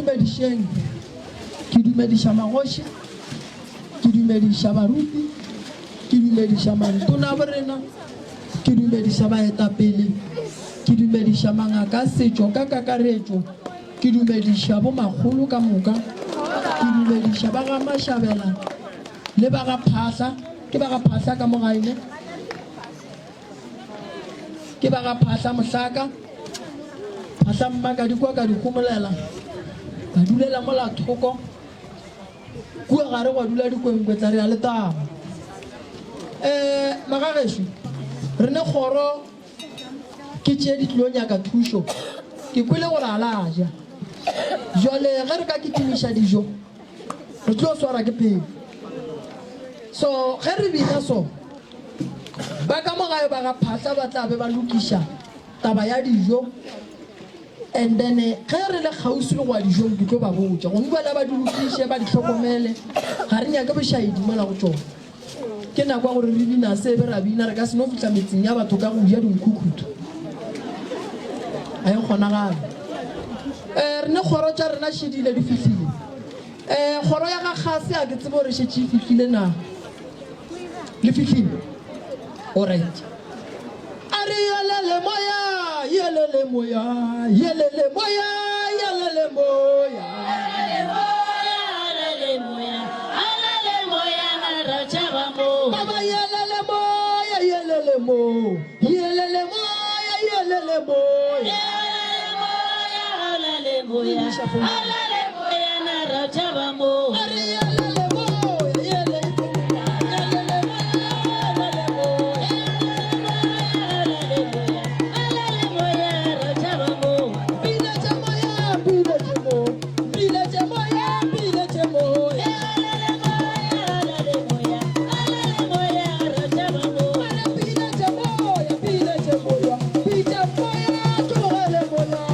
dumedišeng, ke dumediša magoši, ke dumediša baruti, ke dumediša mantona a borena, ke dumediša baetapele, ke dumediša mangaka a setšo ka kakaretšo, ke dumediša bomakgolo ka moka, ke dumediša ba ga Mašabela le ba ga Phahla, ke ba ga Phahla ka mo gae ne? Ke ba ga Phahla mohlaka, Phahla mma ka di kwa ka di homolela, ka dulela mola thoko, kua gare gwa dula dikwenkwe tla re a letaba. Um magagešo, re ne kgoro ke tše di tlilo nyaka thušo, ke kwele gore a la ja. Jwale ge re ka kitimiša dijo, re tlo swara ke phefo. So ge re bina so, Ba ka mo gae ba ga Phahla ba tla be ba lokiša taba ya dijo and then ge re le kgauswi le go ya dijong ke tlo ba botša gongwe bjale ba di lokiše ba di hlokomele ga re nyake bošaedi mola go tšona. Ke nako ya gore re bina se be ra bina re ka se no fihla metseng ya batho ka go ja dinkhukhuthu ga e kgonagale. Um re ne kgoro tša rena šedile di fihlile. Um kgoro ya ga Kgase a ke tsebe gore šetše e fihlile na. Le fihlile? Alright. A re yelele moya, yelele moya, yelele moya, yelele moya. Baba yelele moya, yelele mo, yelele moya, yelele moya. A re yelele moya, yelele yelele moya, yelele moya. Pila tša moya, pila tše mo, pila tše moya, pila tše moya. A re pila tše moya, pila tše moya, pitša moya, tlogele moya.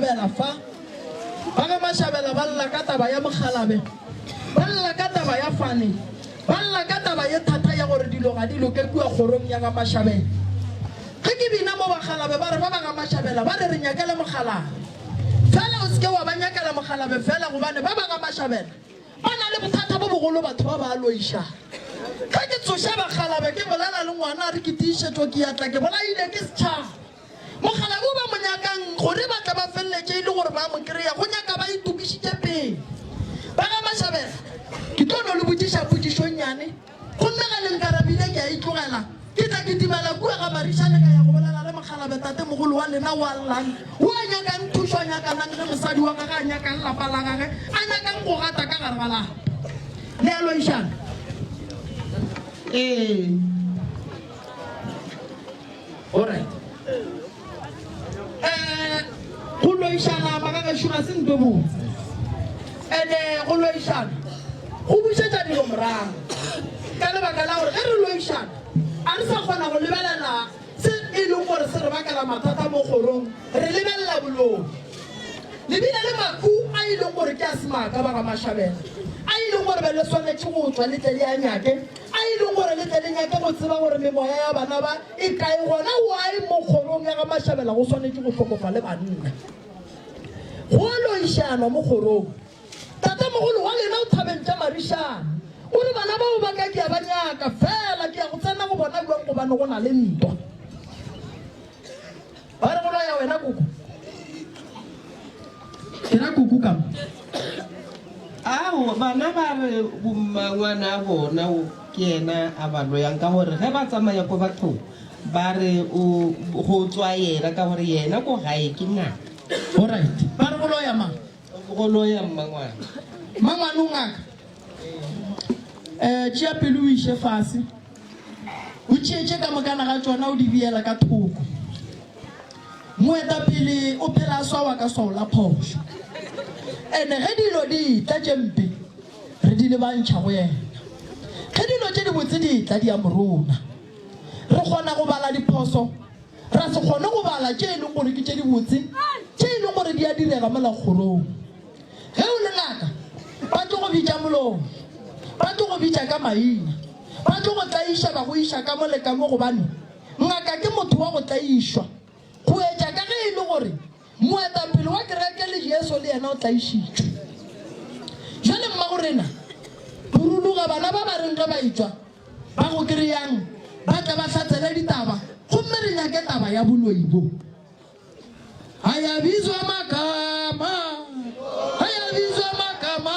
Mashabela fa. Ba ga Mashabela ba lla ka taba ya mokgalabe, ba lla ka taba ya fane, ba lla ka taba ye thata ya gore dilo ga di loke kua kgorong ya ga Mashabela. Ge ke bina mo bakgalabe ba re ba ba ga Mashabela ba re re nyakele mokgalabe. Fela o se ke wa ba nyakela mokgalabe fela gobane ba ba ga Mashabela ba na le bothata bo bogolo batho ba ba loiša. Ge ke tsoša bakgalabe ke bolela le ngwana a re ke tiišetšo ke ya tla ke bolaile ke setšhaba. Mokgalabje o ba mo nyakang gore ba tle ba feleletše e le gore ba mo kry-a, go nyaka ba itokišitše pele. Ba ga Mashabela, ke tlo no le botšiša potšišo nnyane, gomme ge le nkarabile ke a e tlogela, ke tla kitimela kua ga Marišane ka ya go bolela le mokgalabje tatemogolo wa lena o a llang, o a nyakang thušo, a nyakanang le mosadi wa gage, a nyakang lapa la gage, a nyakang go gata ka gare ga lapa. Le a loišana? Ee. Alright. Eh, go loišana magagešo ga se nto botse. Ene go loišana go bušetša dilo morago ka lebaka la gore ge re loišana a re sa kgona go lebelela se e leng gore se re bakela mathata mo kgorong, re lebelela boloi. Le bile le maku a e leng gore ke a semaka ba ga Mashabela a e leng gore be le swanetše go tšwa le tle le a nyake a e leng gore le tle le nyake go tseba gore memoya ya bana ba e kae gona why mo kgorong ya ga Mashabela go swanetše go hlokofale banna go a loišanwa mo kgorong Tatemogolo wa lena o thabeng tša Marišane o re bana bao ba ka ke a ba nyaka fela ke ya go tsena go bona bjang gobane go na le ntwa. Ba re go loya wena koko. Ke ra koko ka mo. Ao, bana ba re bommangwana a bona o ke yena a ba loyang ka gore ge ba tsamaya ko bathong ba re o go tswa yena ka gore yena ko gae ke ngaka. Alright. Ba re go loya mang? Go loya mmangwana. Mmangwane o ngaka. Eh, tšea pelo o iše fase. O tšee tše ka mokana ga tšona o di beela ka thoko. Moetapele o phela a swawa ka swao la phošo. Ene ge dilo di etla tše mpe, re di lebantšha go yena. Ge dilo tše dibotse di etla, di a mo rona. Re kgona go bala diphoso, ra se kgone go bala tše e leng gore ke tše dibotse, tše e leng gore di a direga mola kgorong. Ge o le ngaka, ba tlo go bitša moloi, ba tlo go bitša ka maina, ba tlo go tlaiša ba go iša ka mo le ka mo gobane ngaka ke motho wa go tlaišwa. Go etša ka ge e le gore moetapele wa kereke le Jesu le yena o tlaišitšwe. Bjale mmagorena, phuruloga bana ba ba reng ge ba etšwa ba go kereyang ba tle ba hlatsele ditaba gomme re nyake taba ya boloi bo. Ayabizwa magama, ayabizwa magama.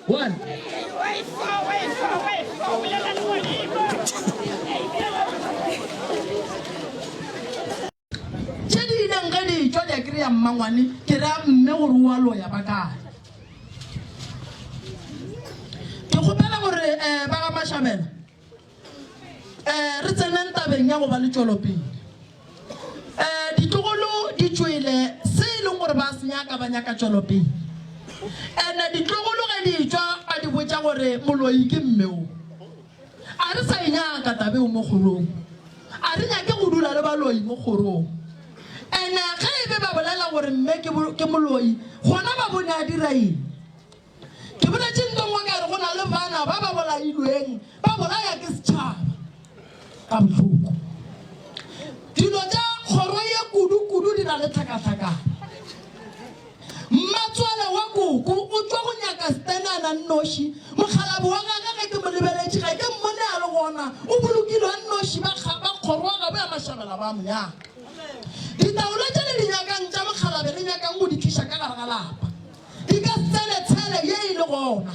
1. Tše di ileng ge di etšwa di a kry-a mmangwane, ke ra mme gore o a loya ba kae. Ke kgopela gore um ba ga Mashabela um re tseneng tabeng ya go ba le tšwelopele. Um ditlogolo di tšwele se e leng gore ba se nyaka, ba nyaka tšwelopele. Ene ditlogolo ge di etšwa ba di botša gore moloi ke mme o. A re sa e nyaka taba eo mo kgorong. A re nyake go dula le baloi mo kgorong. Ene ge e be ba bolela gore mme ke, ke moloi, gona ba bone a dira eng? Ke boletše nto nngwe ka re go na le bana ba ba bolailweng, ba bolaya ke setšhaba ka bohloko. Dilo tša kgoro ye kudu-kudu di na le tlhakahlakano. Mmatswale wa koko o tšwa go nyaka Stenana nnoši. Mokgalabje wa gagwe ge ke mo lebeletše ga ke mmone a le gona, o bolokilwe a nnoši, ba, ba kgoro wa gabo ya Mašabela ba mo nyaka. Ditaola tše le di nyakang tša mokgalabje le nyakang go di tliša ka gare ga lapa di ka se tsene tshele ye e le gona.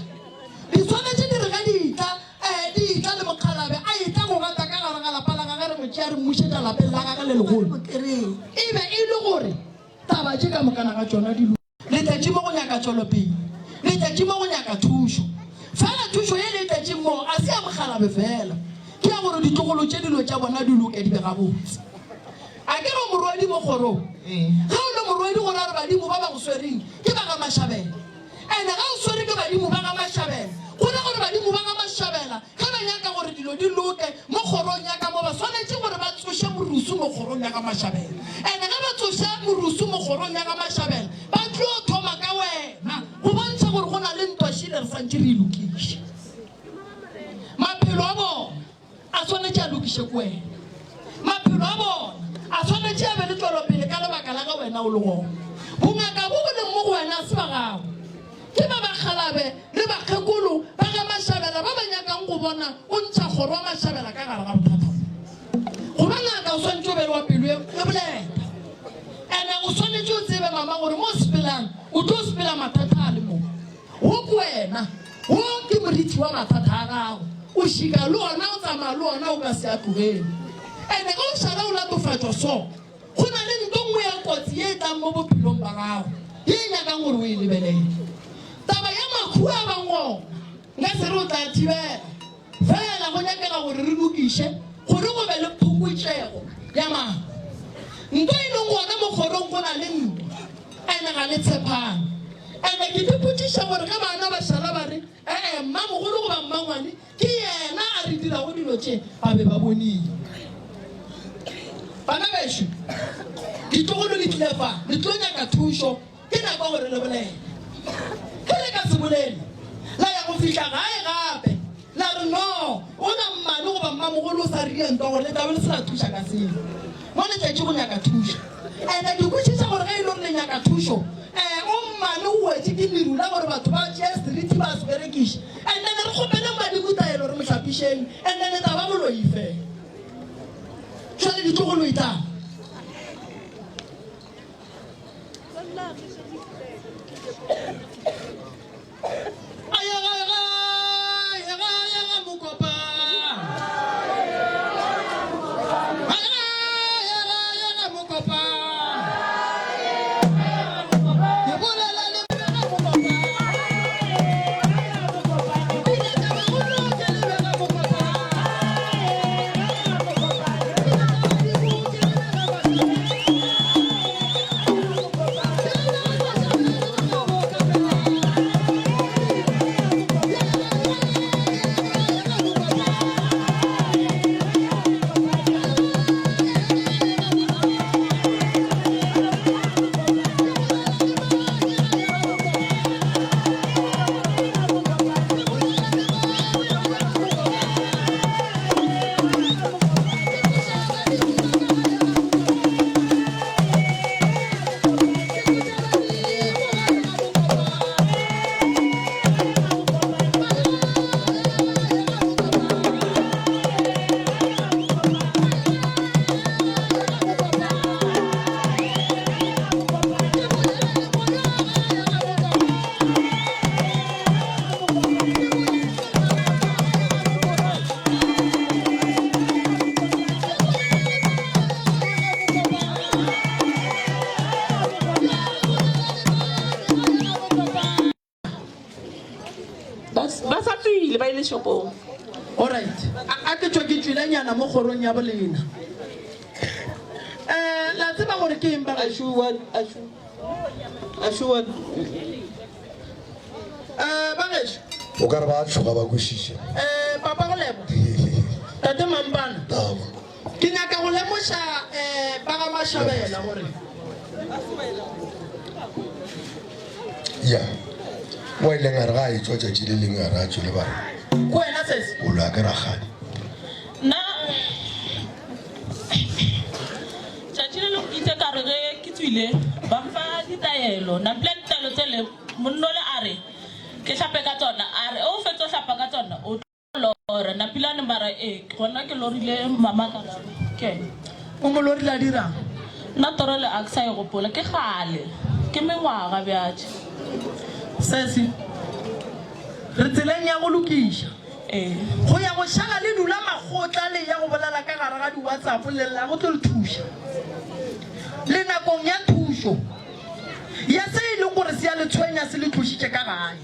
Di swanetše di re ge di etla, eh, di etla le mokgalabje a etla go gata ka gare ga lapa la gagwe re mo tšea re mmušetša lapeng la gagwe le legolo. E be e le gore Taba tše ka mokana ga tšona di lokile. Le tletše mo go nyaka tšwelopele. Le tletše mo go nyaka thušo. Fela thušo ye le e tletšeng mo a se ya mokgalabje fela. Ke ya gore ditlogolo tše dilo tša bona di loke di be gabotse. A ke re o morwedi mo kgorong? Ge o le morwedi go ra gore badimo ba ba go swereng ke ba ga Mašabela. Ene ge o swerwe ke badimo ba ga Mašabela go ra gore badimo ba ga Mašabela Ge ba nyaka gore dilo di loke mo kgorong ya ka mo, ba swanetše gore ba tsoše morusu mo kgorong ya ga Mašabela. Ene ge ba tsoša morusu mo kgorong ya ga Mašabela, ba tlo thoma ka wena go bontšha gore go na le ntwa šele re santše re e lokiša. Maphelo a bona a swanetše a lokiše ke wena. Maphelo a bona a swanetše a be le tšwelopele ka lebaka la ge wena o le gona. Bongaka bo bo leng mo go wena ga se ba gago. Ke ba bakgalabe le bakgekolo ba ga Mašabela ba ba nyakang go bona o ntšha kgoro wa Mašabela ka gare ga bothata bo. Go ba ngaka o swanetše o be le wa pelo e boleta. Ene o swanetše o tsebe mama gore mo o sepelang o tlo sepela mathata a le mo. Wo ke wena, wo ke morithi wa mathata a gago. O šika le ona, o tsamaya le ona o ka se a tlogele. Ene ge o šala o latofatšwa so, Go na le nto nngwe ya kotsi ye e tlang mo bophelong ba gago ye e nyakang gore o e lebelele. Taba ya makhu a bang gona nka se re o tla thibela, fela go nyakega gore re lokiše gore go be le phokotšego ya mahu. Nto e leng gona mo kgorong go na le ntwa ene ga le tshepane. Ene ke dipotšiša gore ge bana ba šala ba re ee mmamogolo goba mmangwane Ke yena a re dirago dilo tše, ba be ba bone eng? Bana bešo, ditlogolo le tlile fa, le tlo nyaka thušo, ke nako ya gore le bolele. Ge le ka se bolele, la ya go fihla gae gape, la re, No, ona mmane goba mmamogolo o sa re ria ntwa gore le tla be le se la thuša ka selo. Mo le tletše go nyaka thušo. Ene ke kwešiša gore ge e le gore le nyaka thušo, eh, o mmane o wetše ke leru la gore batho ba tšee seriti ba se berekiše. And then re kgopeleng badimo taelo re mo hlapišeng, and then e tla ba boloi fela. Jwale ditlogolo e tla. A ya gae gae gae ga mokopa. A ya gae gae ga mokopa. Ke bolela le ga mokopa. Ke tša bagolo ke lebe ga mokopa. Ke tša badimo ke lebe. Ba sa tswile ba ile shopong. Alright. A, a ke tšwe ke tšwilenyana mo kgorong ya bolena. Eh, la tseba gore ke eng bagešo? Ašuwa, ašuwa, ašuwa. Eh, bagešo. O ka re ba tšhoga ba kwešiše. Eh, papa go lebo. Tate Mampana. Taba. Ke nyaka go lemoša eh ba ga Mashabela gore. Ya. Wa ileng a re ga a etšwa tšatši le lengwe a re a tšwele ba re. Ko wena sesi. O lwa ke rakgadi. Nna tšatši le lengwe ke itse ka re ge ke tswile ba mfa ditaelo nampila ditaelo tsele monnole a re ke hlape ka tsona a re o fetso hlapa ka tsona o tlo lora napilane mara e gona ke lorile mama ka lora ke ena. O mo lorile a dirang? Nna toro le a ke sa e gopola ke kgale ke mengwaga bjatše. Sesi re tseleng ya go lokiša. Ee. Go ya go šala le dula makgotla le ya go bolela ka gare ga di-WhatsApp le lla go tlo le thuša. Le nakong ya thušo ya se e leng gore se ya le tshwenya se le tlošitše ka gae.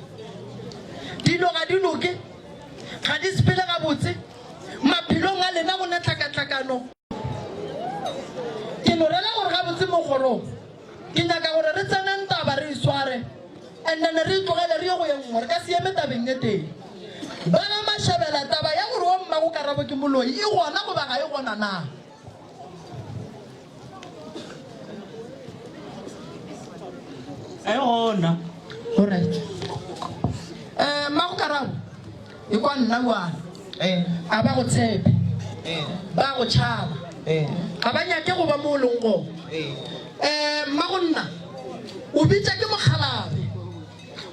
Dilo ga di loke, ga di sepele gabotse, maphelong a lena go ne tlhakatlhakano. Ke no rela gore gabotse mo kgorong ke nyaka gore re tseneng taba re e sware and then re e tlogele re ye go ye nngwe. Re ka se eme tabeng e tee. Ba ga Mashabela taba ya gore wo mmago Karabo ke moloi e gona goba ga e gona na? E gona. Alright. Eh, mmago Karabo, e kwa nna bjale. Eh. A ba go tshepe. Eh. Ba go tšhaba. Eh. Ga ba nyake go ba mo o leng gona. Eh. Eh, mmago nna, o bitša ke mokgalabje.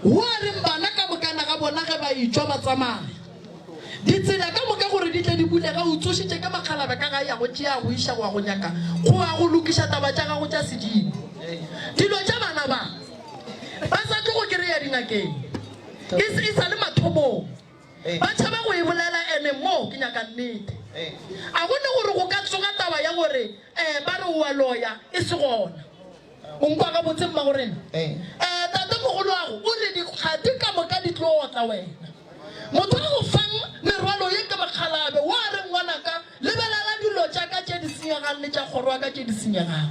Wo a reng bana ka mokana ga bona ge ba etšwa ba tsamaya. Ditsela ka moka gore di tle di bulege, o tsošitše ke makgalabje ka gae a go tšea a go iša go ya go nyaka go ya go lokiša taba tša gago tša sedimo. Dilo tša bana ba ba sa tlo go kereya dingakeng e, e sa le mathomong. Ba tšhaba go e bolela ene mo ke nyaka nnete. A go ne gore go ka tsoga taba ya gore um ba re o a loya e se gona. O nkwa gabotse mmagorena? Ee. Eh, tatemogoloago o re dikgati ka moka di tlo otla wena. Motho a go fang merwalo ye ke mokgalabe, wa re ngwanaka, lebelela dilo tša ka tše di senyegang le tša kgoro ya ka tše di senyegang.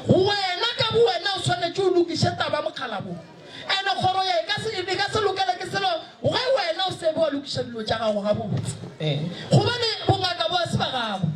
Wena ka bowena o swanetše o lokiše taba mokgalabo. Ene kgoro ye e ka se, e ka se lokele ke selo ge wena o se be wa lokiša dilo tša gago gabotse. Ee. Gobane bongaka bo a se ba gago.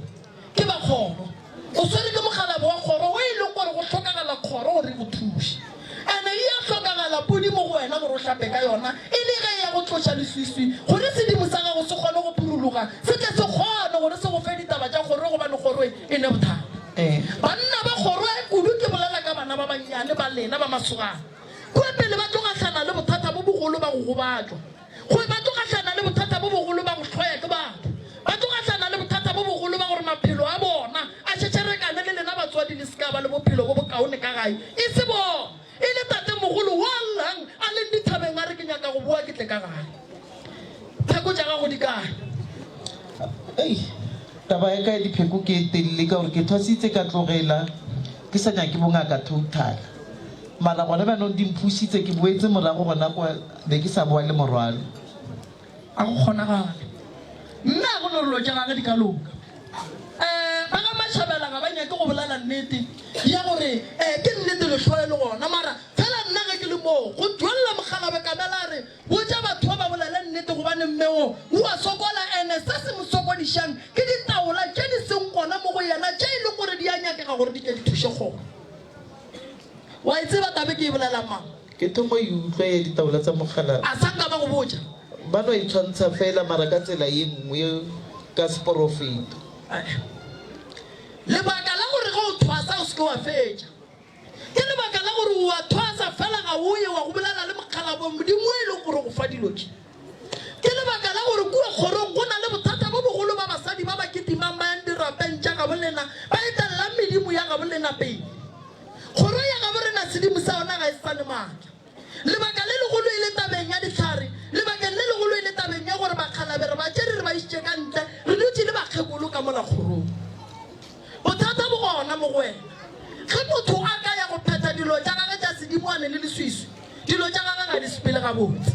Ke ba kgoro. O swere ke mokgalabo wa kgoro wo e leng gore go hlokagala kgoro gore e go thuše. Ene e a hlokagala pudi mo go wena gore o hlape ka yona e le ge e ya go tloša leswiswi gore sedimo sa gago se kgone go phuruluga se tle se kgone gore se go fe ditaba tša kgoro gobane kgoro e ne bothata. Banna ba kgoro e kudu ke bolela ka bana ba bannyane ba lena ba masogana kua pele ba tlo gahlana le bothata bo bogolo ba go gobatšwa. Gore ba tlo gahlana le bothata bo bogolo ba go hloya ke batho. Ba tlo gahlana le bothata bo bogolo ba gore maphelo a bona a šetšerekane le lena batswadi le se ka ba le bophelo bo bokaone ka gae. E se bona, e le tatemogolo wo a llang a leng dithabeng a re ke nyaka go boa ke tle ka gae. Pheko tša gago di kae? Ei, taba ya ka ya dipheko ke e telele ka gore ke thwasitse ka tlogela ke sa nyake bongaka total. Mara gona bjanong di mphušitse ke boetse morago gona kwa be ke sa boa le morwalo. A go kgonagale. Mme a go no re dilo tša gage di ka loka. Um ba ga Matšhabela ga ba nyake go bolela nnete ya gore um ke nnete lehloyo le gona mara fela nna ge ke le moo go tšwelela mokgalabje Kamela a re botša batho ba ba bolele nnete gobane mme wo o a sokola ene se se mo sokodišang ke ditaola tše di seng gona mo go yena tše e leng gore di a nyakega gore di tle di thuše kgomo. Wa e tseba taba e ke e bolelang mang? Ke thomo e utlwa ya ditaola tsa mogala. A sa nka ba go botša? Ba no e tshwantsha fela mara ka tsela ye nngwe ka seporofeto. Lebaka la gore ge o thwasa o se ke wa fetša ke lebaka la gore o a thwasa fela ga o ye wa go bolela le mokgalabong Modimo o e leng gore go fa dilo tše. Ke lebaka la gore kua kgorong go na le bothata bo bogolo ba basadi ba ba kitimang ba yang dirapeng tša gabo lena ba etelelang medimo ya gabo lena pele. Kgoro ya gabo rena sedimo sa yona ga e sa le maatla. Lebaka le legolo e le tabeng ya dihlare, lebakeng le legolo e le tabeng ya gore bakgalabe re ba tšere re ba išitše ka ntle, re dutše le bakgekolo ka mola kgorong. Bothata bo gona mo go wena. Ge motho a ka ya go phetha dilo tša gage tša sedimoane le leswiswi, dilo tša gagwe ga di sepele gabotse.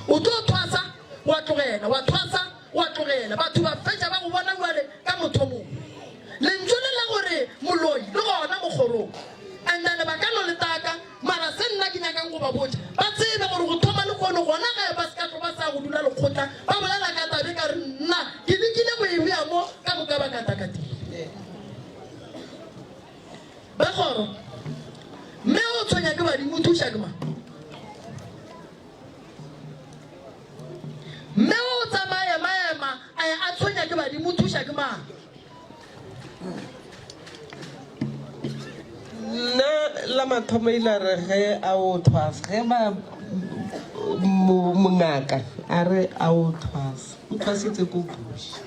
O tlo thwasa, wa. wena, wa thwasa wa tlogela. Batho ba fetša ba go bona bjale ka motho mongwe. Lentšu le la gore moloi le gona mo kgorong. And then ba ka no le taka, mara se nna ke nyakang go ba botša, ba tsebe gore go thoma lehono gona ge ba se ka tlo ba sa go dula lekgotla ba bolela ka taba e ka re nna ke lekile go e bea mo ka moka ba katakatile. Ba kgoro, mme o tshwenya ke badimo o thuša ke mang? Mme o tsamaya ema-ema a ya a tshwenya ke badimo o thuša ke mang? Nna la mathomo ile a re ge a o thwasa, ge ba mongaka a re a o thwasa, o thwasitse ko Bush.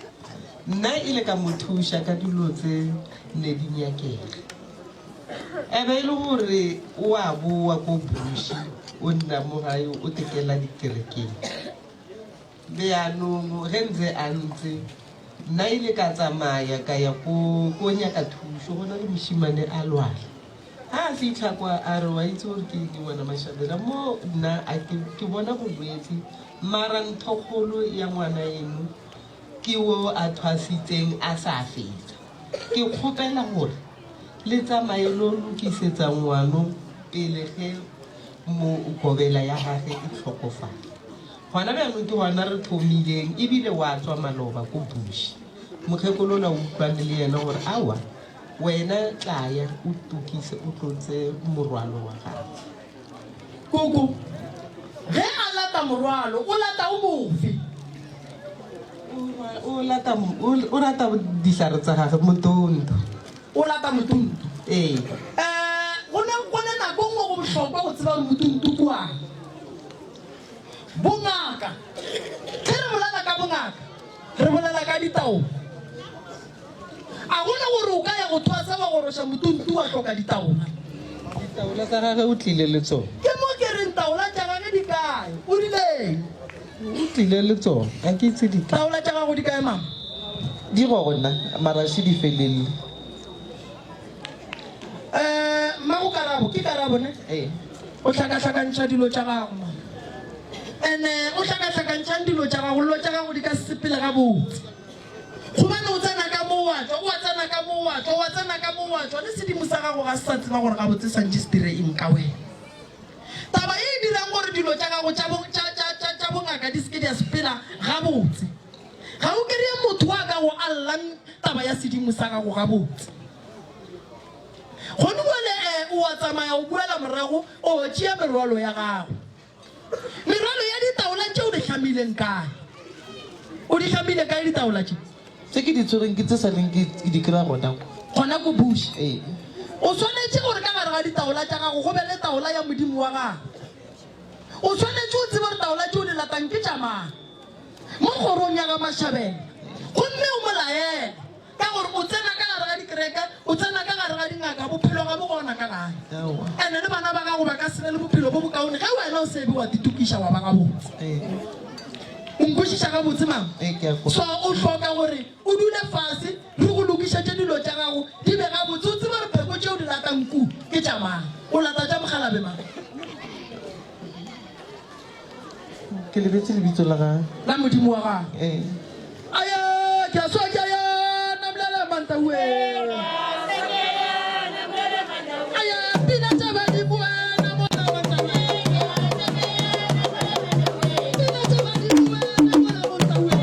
Nna ile ka mo thuša ka dilo tse ne di nyakega. E be e le gore o a boa ko Bush, o nna mo gae o tekela dikerekeng. Bjanong ge ntse a ntse, nna ile ka tsamaya ka ya ko ko nyaka thušo, go na le mošimane a lwala. Ha a fitlha kwa a re wa itse gore ke eng ngwana Mashabela mo nna a ke ke bona bolwetse mara nthokgolo ya ngwana eno ke wo a thwasitseng a sa fetsa. Ke kgopela gore le tsamaye lo lokisetsa ngwano pele ge mo gobela ya gage e tlhokofala. Gona bjanong ke gona re thomileng ebile wa tswa maloba ko Bush. Mokgekolola o utlwane le yena gore aowa wena tlaya o tukise o tlotse morwalo wa gago. Koko, ge a lata morwalo o lata o mofe? O lata o rata dihlare tsa gage motonto. O lata motonto? Ee. Eh, go ne go ne nako nngwe go bohlokwa go tseba gore motonto ke wang. Bongaka. Ge re bolela ka bongaka, re bolela ka ditaola. A go na gore o ka ya go thwasa wa goroša motuntu wa hloka ditaola? Ditaola tsa gage o tlile le tsona. Ke mo ke reng taola tša gage di kae? O rileng? O tlile le tsona. A ke itse di kae. Taola tša gago di kae mama? Di gona, mara še di felele. Eh, mmago Karabo, ke Karabo ne? Ee. O hlakahlakantšha dilo tša gago mama. Ene o hlakahlakantšhang dilo tša gago, dilo tša gago di ka se sepele gabotse. Gobane o tsena ka mo wa tšwa, o a tsena ka mo wa tšwa, o a tsena ka mo wa tšwa, le sedimo sa gago ga se sa tseba gore gabotse santše se dire eng ka wena. Taba ye e dirang gore dilo tša gago tša bo, tša, tša, tša, tša bongaka di se ke di a sepela gabotse. Ga o kereye motho wa ka go alla taba ya sedimo sa gago gabotse. Gone bjale, eh, o a tsamaya o boela morago, o tšea merwalo ya gago. Merwalo ya ditaola tše o di hlamileng kae? O di hlamile kae ditaola tše? Tše ke di tshwereng ke tse sa leng ke di kry-a gona ko. Gona ko Bush. Ee. O swanetše gore ka gare ga ditaola tša gago go be le taola ya Modimo wa gago. O swanetše o tsebe gore taola tše o di latang ke tša mang mo kgorong ya ga Mashabela gomme o mo laele. Ka gore o tsena ka gare ga dikereke, o tsena ka gare ga dingaka, bophelo ga bo gona ka gae. Ene le bana ba gago ba ka se be le bophelo bo bokaone ge wena o se be wa titokiša wa ba gabotse. O nkwešiša gabotse, mama? So o hloka gore o dule fase re go lokišetše dilo tša gago di be gabotse, o tsebe gore pheko tše o di latang ku ke tša mang. O lata tša mokgalabe mang? Ke lebetse lebitso la gagwe. La Modimo wa gagwe. Ee. Aya, ke a swa ke aya, namlela mantaue. Aya, pina tša badimo wena mola mantaue. Pina tša badimo wena mola mantaue.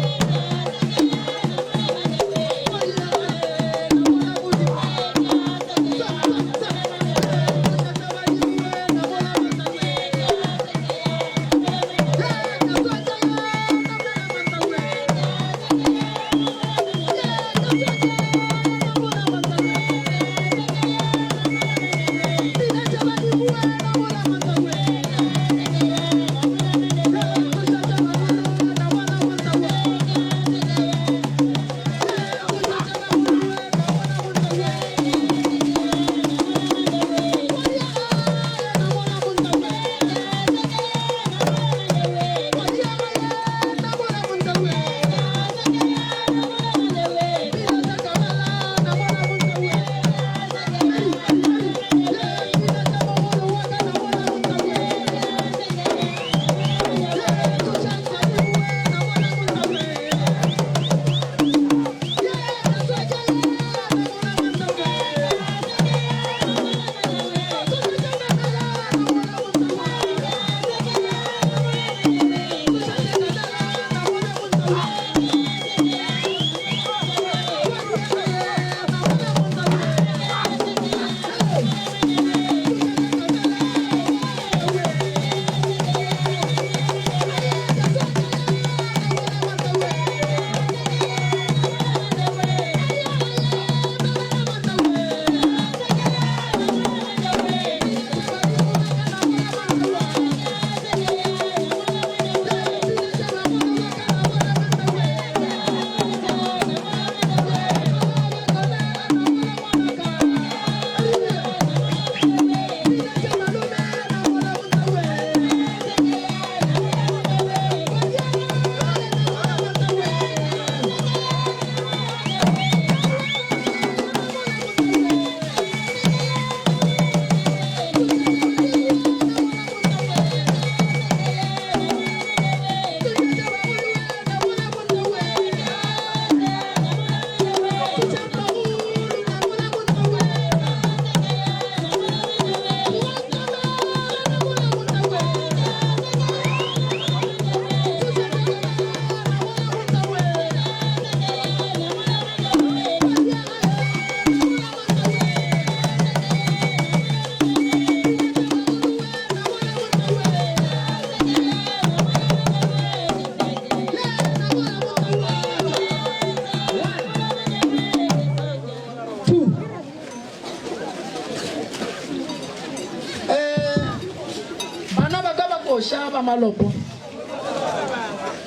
Bana ba ka ba koša ba malopo.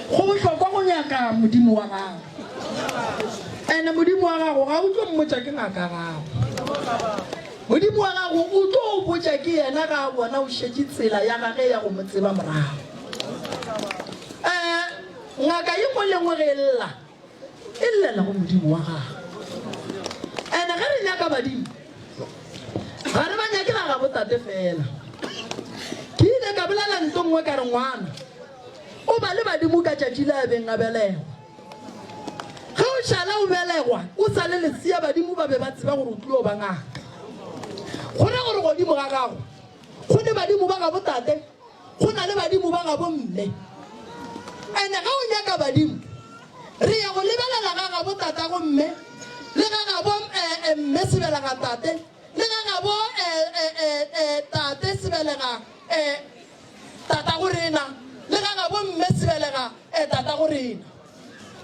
Go bohlokwa go nyaka Modimo wa gago. Ene Modimo wa gago ga o tlo mmotša ke ngaka gago. Modimo wa gago o tlo o botša ke yena ga a bona o šetše tsela ya gage ya go mo tseba morago. Um ngaka ye nngwe le nngwe ge e lla e llela go Modimo wa gagwe. Ene ge re nyaka badimo ga re ba nyake ga gabo tate fela. Ke ile ka bolela nto nngwe ka re ngwana o ba le badimo ka tšatši le a beng a belegwa. Ge o šala o belegwa o sa le lesea badimo ba be ba tseba gore o tlilo ba ngaka. Go ra gore godimo ga gago go ne badimo ba gabo tate, go na le badimo ba gabo mme. Ene ge o nyaka badimo re ya go lebelela ga gabo tatago mme le ga gabo mme sebelega tate le ga gabo tate sebelega tatago rena le ga gabo mme sebelega tatago rena.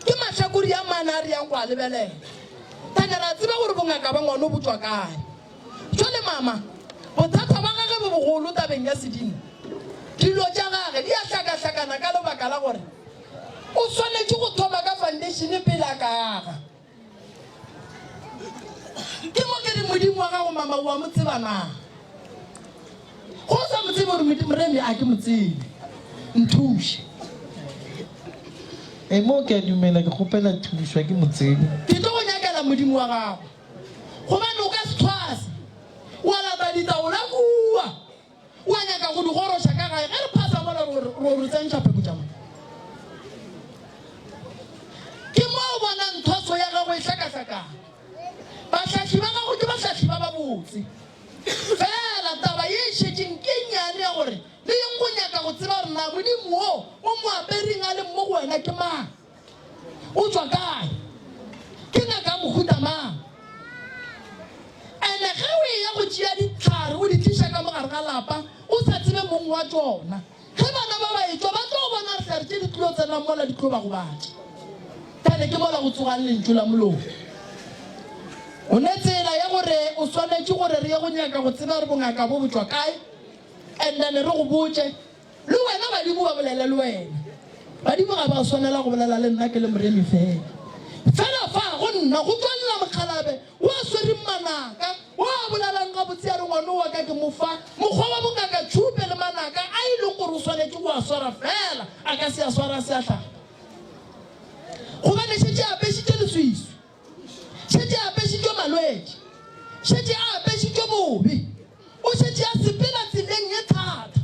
Ke mahlakori a mane a re yang go a lebelela. Thane ra tseba gore bongaka ba ngwano bo tšwa kae. Jwale mama, bothata ba gage bo bogolo tabeng ya sedimo. Dilo tša gage di a hlakahlakana ka lebaka la gore o swanetše go thoma ka foundation pele a ka aga. Ke mo ke re Modimo wa gago mama o a mo tseba na? Go o sa mo tsebe gore Modimo Remi a ke mo tsebe. Nthuše. E mo ke a dumela ke kgopela thušo a ke mo tsebe. Ke tlo go nyakela Modimo wa gago. Gobane o ka se thwase wa lata ditaola kua wa nyaka go di goroša ka gae ge re phasa mola ro re tsentšha pheko tša mo. Ke mo o bonang thwaso ya gago e hlakahlakana. Bahlahli ba gago ke bahlahli ba babotse. Fela taba ye e šetšeng ke e nnyane ya gore le yeng go nyaka go tseba gore na Modimo wo o mo apereng a leng mo go wena ke mang. O tšwa kae? Ke ngaka ya mohuta mang? Ene ge o eya go tšea dihlare o di tliša ka mo gare ga lapa o sa tsebe mong wa tšona, ge bana ba ba etšwa ba tlo bona dihlare tše di tlilo tsenang mola di tlo ba gobatša. Bjale ke mola go tsogang lentšu la molomo. O ne tsela ya gore o swanetše gore re ye go nyaka go tseba gore bongaka bo bo tšwa kae and then re go botše. Le wena badimo ba bolele le wena. Badimo ga ba swanela go bolela le nna ke le moremi fela. Fela fa go nna go tšwelela mokgalabe o a swereng manaka, o a bolelang gabotse a re ngwano wa ka ke mo fa mokgwa wa bongaka tšhupe le manaka a e leng gore o swanetše go a swara fela a ka se a swara a se a hlapa. Gobane šetše a apešitše leswiswi, šetše a apešitšwe malwetši, šetše a apešitšwe bobe, o šetše a sepela tseleng ye thata.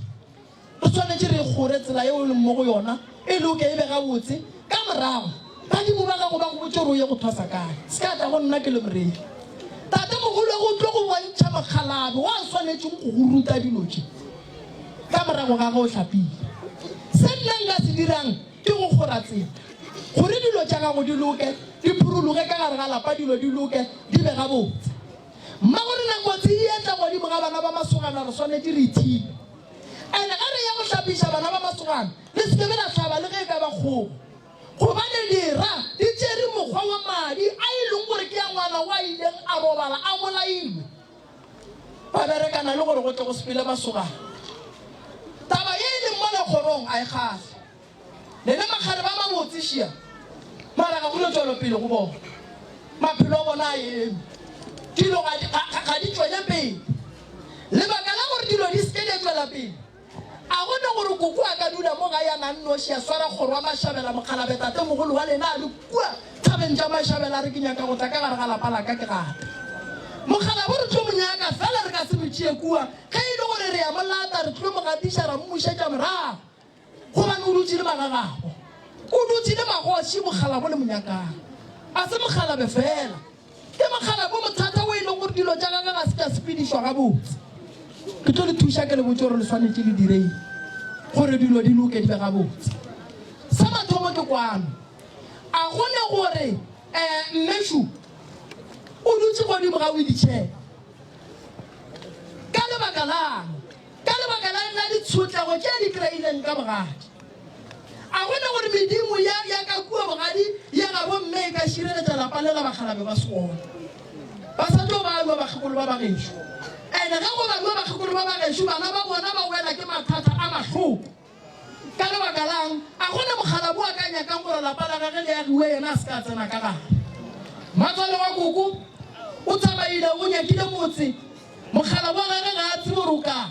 Re swanetše re kgore tsela yeo o leng mo go yona, e loke e be gabotse. Ka morago, badimo ba gago ba go botše gore o ye go thwasa kae. Se ka tla go nna ke le moreri. Tatemogolo o tlo go bontšha mokgalabje wo a swanetšego go go ruta dilo tše ka morago ga ge o hlapile. Se nna nka se dirang ke go kgora tsela. Gore dilo tša gago di loke, di phurologe ka gare ga lapa, dilo di loke, di be gabotse. Mmagorena kotsi e etla godimo ga bana ba masogana, re swanetše re ithibe. And ge re ya go hlapiša bana ba masogana, le se ke be la hlaba le ge e ka ba kgogo. Gobane dira di tšere mokgwa wa madi a e leng gore ke a ngwana wa ileng a robala a bolailwe. Ba berekana le gore go tle go sepele masogana. Taba ye e leng mola kgorong a e kgahle. Lena makgare ba mabotse šia, mara ga go no tšwelopele go bona. Maphelo a bona a eme. Dilo ga di, ga, ga di tšwele pele. Lebaka la gore dilo di se ke di tšwela pele, a go ne gore koko a ka dula mo gae a na nnoši a swara kgoro wa Mašabela, mokgalabe tatemogolo wa lena a le kua thabeng tša Mašabela a re ke nyaka go tla ka gare ga lapa la ka ke gata. Mokgalabo re tlo mo nyaka fela re ka se mo tšee kua, ge e le gore re ya mo lata re tlo mo gatiša ra mmušetša morago. Gobane o dutše le magagabo, o dutše le magoši, mokgalabo le monyakang. A se mokgalabe fela, ke mokgalabo mothata wo e lego gore dilo tša gagwe ga se tša sepedišwa gabotse. Ke tlo le thuša ke le botše gore le swanetše le dire eng gore dilo di loke di be gabotse. Sa mathomo ke kwano. A go ne gore um Mmešu o dutše godimo ga wheelchair ka lebaka lang? Ka lebaka la, la ditshotlego tše a di kreileng ka bogadi. A go ne gore medimo ya, ya ka kua bogadi ya gabo mme e ka šireletša lapa le la bakgalabe ba Sekgona. Ba sa tlo balwa bakgekolo ba bagešo. Ene ge go balwa bakgekolo ba bagešo, bana ba bona ba wela ke mathata a mahloko. Ka lebaka la'ng? A go na mokgalabo a ka nyakang gore lapa la gage le agiwe yena a se ka a tsena ka gare? Mmatswale wa koko o tsamaile o nyakile motse, mokgalabo wa gage ga a tsebe gore o kae.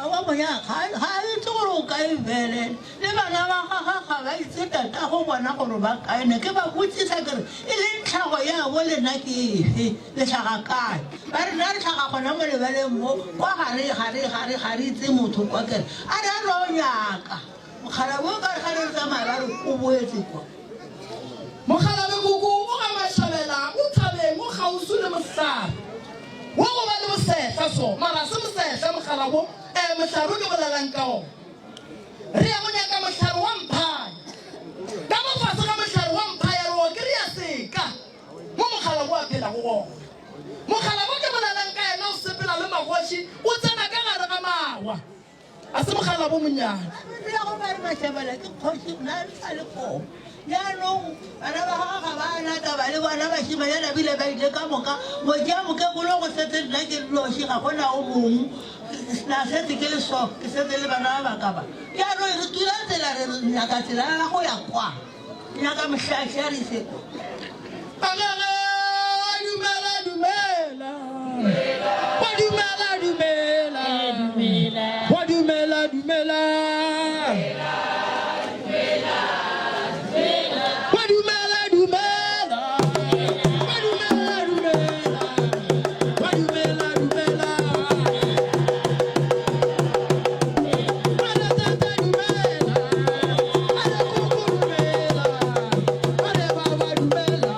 Wa moya ga a itse gore o kae bjale, le bana ba gagwe ga ba itse tatago bona gore ba kae. Ne ke ba botsisa ke re, e leng tlhago ya bo lena ke efe? Le hlaga kae? Ba re, Na re hlaga gona mo lebaleng mo, kwa ga re, ga re, ga re, ga re itse motho kwa. Ke re, A re a re o nyaka mokgalabje o ka re ga re re tsamaya ba re o boetse kwa. Mokgalabje Koko o ga Mashabela o thabeng o kgauswi le mohlare wa go ba le bosehla so, mara ga se mosehla mokgalabo, eh, mohlare o ke bolelang ka ona. Re ya go nyaka mohlare wa mphaya. Ka mo fase ga mohlare wa mphaya re o kry-a seka. Mo mokgalabo a phelago gona. Mokgalabo ke bolelang ka yena o sepela le magoši, o tsena ka gare ga mawa. A se mokgalabo monnyane. Ba ya go ba re Mashabela ke kgoši nna sa le koo. Jaanong bana ba gagwe ga ba na taba le bona bašimanyana bile ba ile ka moka. Ngwetši ya mokekolo go setse nna ke nnoši ga gona o mongwe. Na setse ke le so ke setse le bana ba baka ba. Jaanong re tula tsela re nyaka tsela ya go ya kwa. Nyaka mohlahli a re ise kwa. Agage, dumela, dumela. Wa dumela, dumela. Wa dumela, dumela. Wa dumela, dumela. Wa dumela, dumela. Wa dumela, dumela. Wa tata, dumela. A re koko, dumela. A re baba, dumela.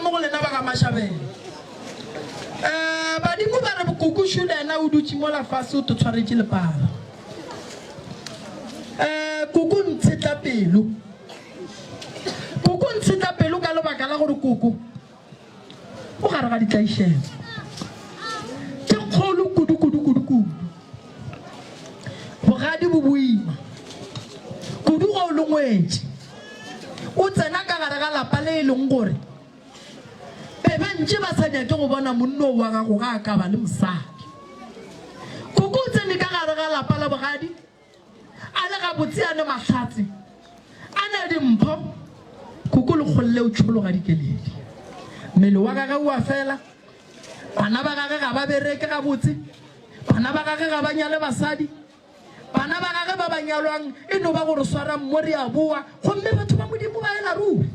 mo go lena ba ga Mashabela. Um badimo ba re Koko Šule yena o dutše mola fase o totshwaretše lepara. Um Koko ntshetla pelo. Koko ntshetla pelo ka lebaka la gore Koko o gare ga ditlaišego tše kgolo kudu kudu kudu kudu. Bogadi bo boima kudu ge o le ngwetši o tsena ka gare ga lapa le e leng gore be ba ntše ba sa nyake go bona monno wa gago ga a ka ba le mosadi. Koko o tsene ka gare ga lapa la bogadi A le gabotse a ne mahlatse, a ne dimpho, Koko Lekgolle o tšhologa dikeledi. Mmele wa gage o a fela, bana ba gage ga ba bereke gabotse, bana ba gage ga ba nyale basadi, bana ba gage ba ba nyalwang e no ba go re swarang mo re a boa, gomme batho ba Modimo ba ela ruri.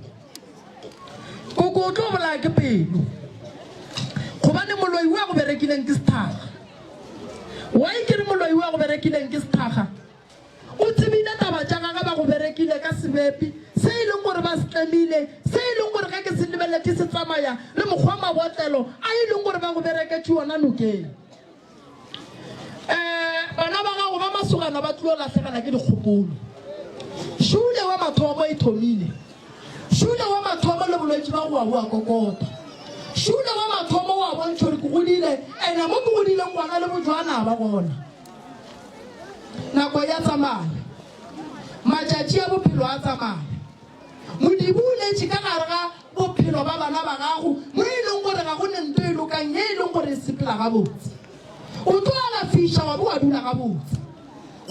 Koko o tlo bolaya ke pelo gobane moloi wa go berekileng ke sethakga. Why ke re moloi wa go berekileng ke sethakga? O tsebile taba tša gage ba go berekile ka sebepi se e leng gore ba se tlemile, se e leng gore ge ke se lebeletše se tsamaya le mokgwa mabotlelo a e leng gore ba go bereketše ona nokeng. Um bana ba gago ba masogana ba tlilo lahlegela ke dikgopolo. Šule wa mathomo e thomile. Šule wa mathomo le bolwetši ba go wa boa kokota. Šule wa mathomo wa bontšha gore ke godile, ene mo ke godileng gona le bojwana ba gona. Nako ya tsamaya. Matšatši a bophelo a tsamaya. Modimo o letše ka gare ga bophelo ba bana ba gago mo e leng gore ga go ne nto e lokang ye e leng gore e sepela gabotse. O tlo alafiša wa be wa dula gabotse.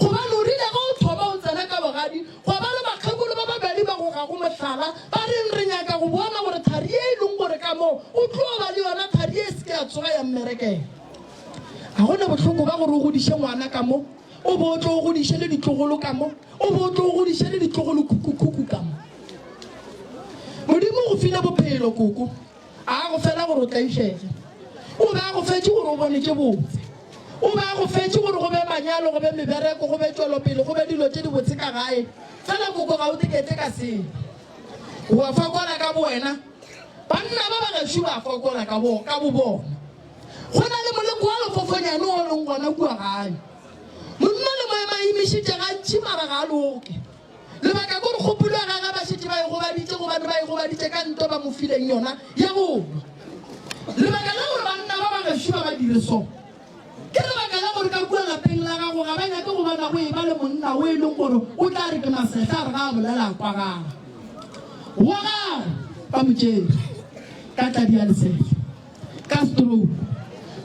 Gobane o rile ge o thoma o tsena ka bogadi, gwa ba le bakgekolo ba babedi ba go gago mohlala, ba reng re nyaka go bona gore thari ye e leng gore ka mo o tlo ba le yona thari ye e se ke ya tsoga ya mmerekela. Ga go ne bohloko ba gore o godiše ngwana ka mo, o be o tlo o godiše le ditlogolo ka mo. O be o tlo o godiše le ditlogolokhukhukhukhu ka mo. Modimo o go file bophelo, koko. A a go fela gore o tlaišege. O be a go fetše gore o bone tše botse. O be a go fetše gore go be manyalo, go be mebereko, go be tšwelopele, go be dilo tše dibotse ka gae. Fela koko ga o tekete ka selo. O a fokola ka bowena. Banna ba ba gešo ba a fokola ka bo, ka bobona. Go na le moleko wa lefofonyane o leng gona kua gae. Monna le moema imišitše gantši mara ga a loke. Lebaka ke gore kgopolo ya gagwe ba šetše ba e gobaditše gobane ba e gobaditše ka nto ba mo fileng yona ya go nwa. Lebaka la gore banna ba ba gešo ba ba dire so ke lebaka la gore ka kua lapeng la gago ga ba nyake go bona go eba le monna o e leng gore o tla re ke masehla a re ga a bolela a kwagala. Wa gagwe ba mo tšere ka tladi ya lesehla. Ka stroke.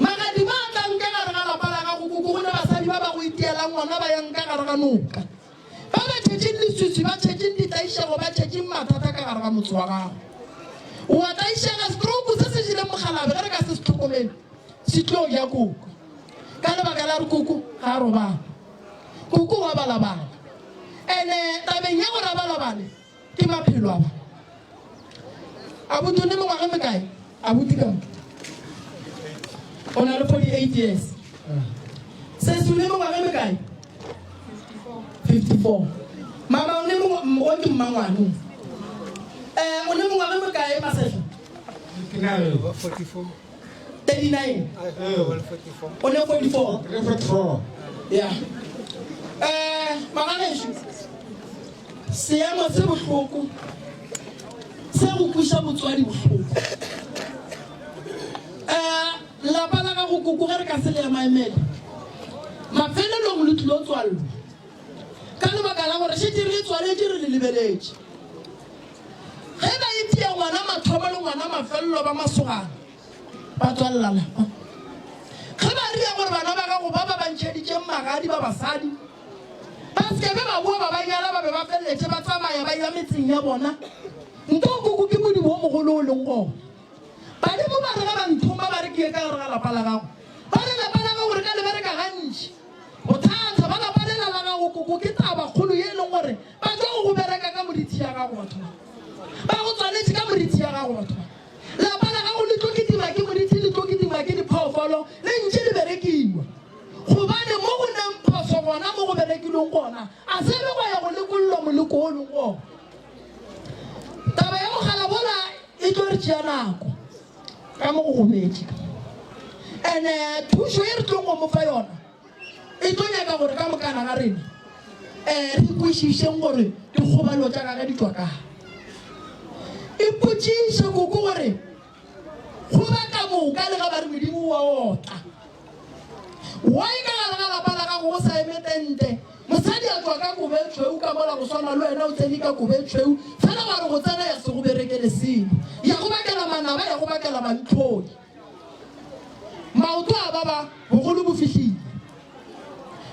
Magadima a tla nka gare ga lapa la gago koko go ne basadi ba ba go itielang ona ba yang ka gare ga noka. Ba ba tšhetšeng leswiswi, ba tšhetšeng ditlaišego, ba tšhetšeng mathata ka gare ga motse wa gago. O a tlaišega, stroke se se jeleng mokgalabe ge re ka se se hlokomele se tlo ja koko. Ka lebaka la gore koko ga a robala. Koko wa balabala. Ene tabeng ya gore a balabale Ke maphelo a ba. Abuti o ne mengwaga e mekae? Abuti ka mo. O na le 48 years. Sesi o ne mengwaga e mekae? 54. Mama o ne mengwaga, o ke mmangwane o. Eh, o ne mengwaga e mekae Masehla? 44. 39. O ne 44. 44. Yeah. Eh, magagešu. Seemo se bohloko se go kweša motswadi bohloko. Um lapa la gago koko ge re ka se le emaemele, mafelelong le tlilo tswallwa ka lebaka la gore šetše re le tswaletše re le lebeletše. Ge ba itia ngwana mathomo le ngwana mafelelo ba masogana ba tswalela lapa. Ge ba ria gore bana ba gago ba ba ba ntšheditšeng magadi ba basadi Ba se ke be ba boa ba ba nyala, ba be ba feleletše ba tsamaya ba eya metseng ya bona. Nto koko ke modibo o mogolo o leng gona. Badimo ba re ge ba nthoma ba re ke ye ka gare ga lapa la gago. Ba re lapa la gago re ka le bereka gantši. Bothata ba lapa lela la gago koko ke taba kgolo ye e leng gore ba tšwa go go bereka ka morithi ya gago batho ba. Ba go tswaletše ka morithi ya gago batho ba. Lapa la gago le tlo kitima ke morithi le tlo kitima ke diphoofolo le ntše le berekiwa. Gobane mo go neng phoso gona, mo go berekilweng gona, a se be gwa ya go lekollwa moleko wo leng gona. Taba ya mogala bola e tlo. tlo re tšea nako ka mo go gobetše. Ene thušo ye re tlong go mo fa yona e tlo nyaka gore ka mokana ga rena um re kwešišeng gore dikgobalo tša gage di tšwa kae. Ipotšiše koko gore go ba ka moka le ga ba re Modimo o a otla. Why ka gare ga lapa la gago go sa eme tente? Mosadi a tšwa ka kobo e tšhweu ka mola go swana le wena o tsene ka kobo e tšhweu, fela wa re go tsena ya se go berekele selo, ya go bakela manaba, ya go bakela mantlhodi. Maoto a baba, bogolo bo fihlile.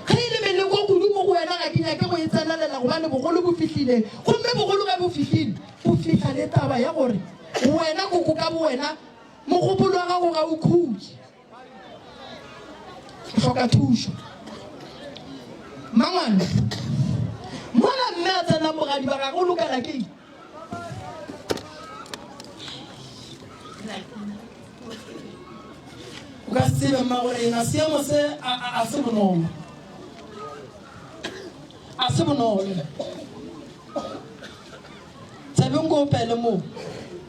Ge e le meleko kudu mo go wena ga ke nyake go e tsenelela gobane bogolo bo fihlile, gomme bogolo ge bo fihlile, bo fihla le taba ya gore wena koko ka bowena mogopolo wa gago ga o khutše. Ke hloka thušo. Mangwane, mola mme a tsenang bogadi ba gagwe o lokela ke eng? O ka se tsebe mma gore ena seemo se a se bonolo. A se bonolo. Tsebe nko opele mo.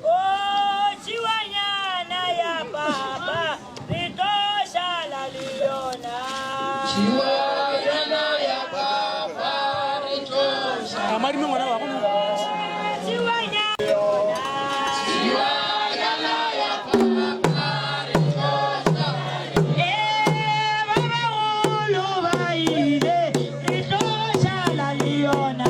Oh, tšhiwanyana ya papa, re tlo šala le yona. Tšhiwanyana ya papa, re tlo šala. Amadime ngwana wa go. Tšhiwanyana yona. Tšhiwanyana ya papa, re tlo šala. Eh, ba bagolo ba ile, re tlo šala le yona.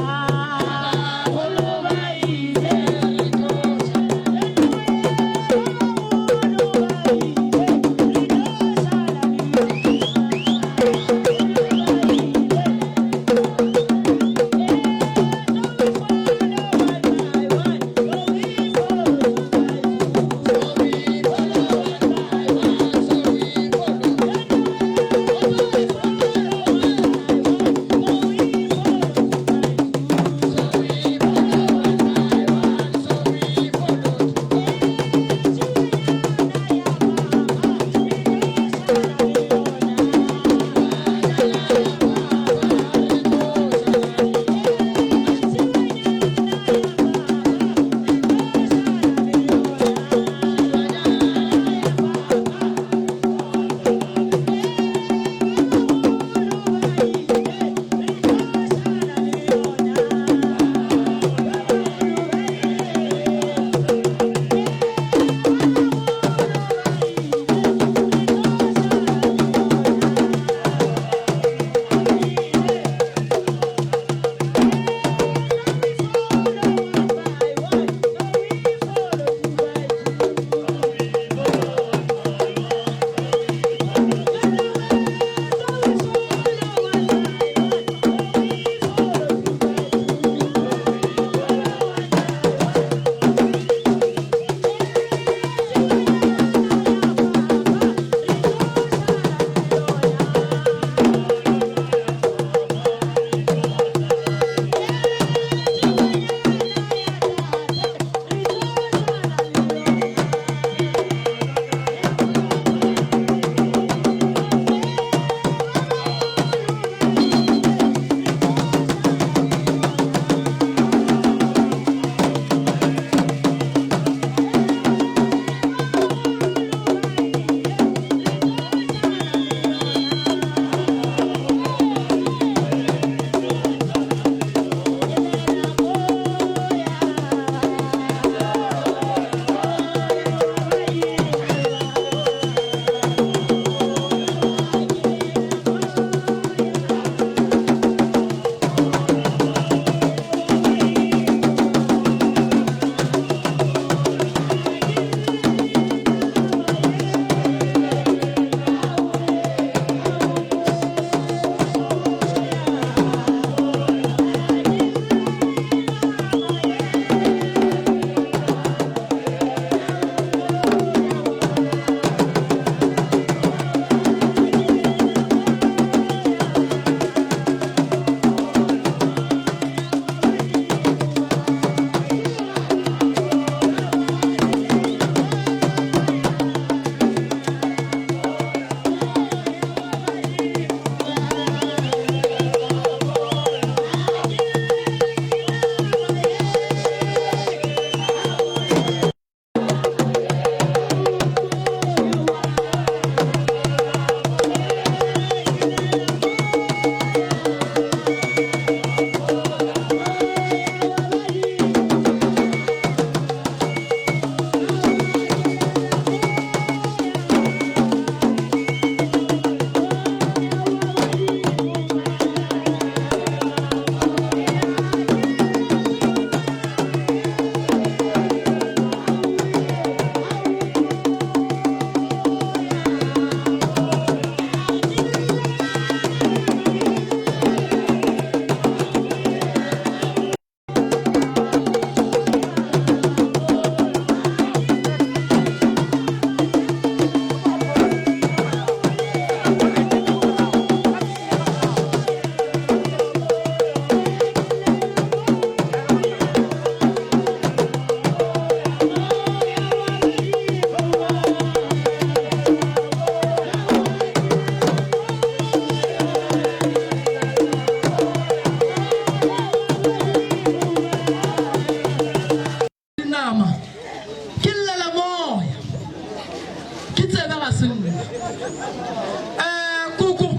Eh, koko,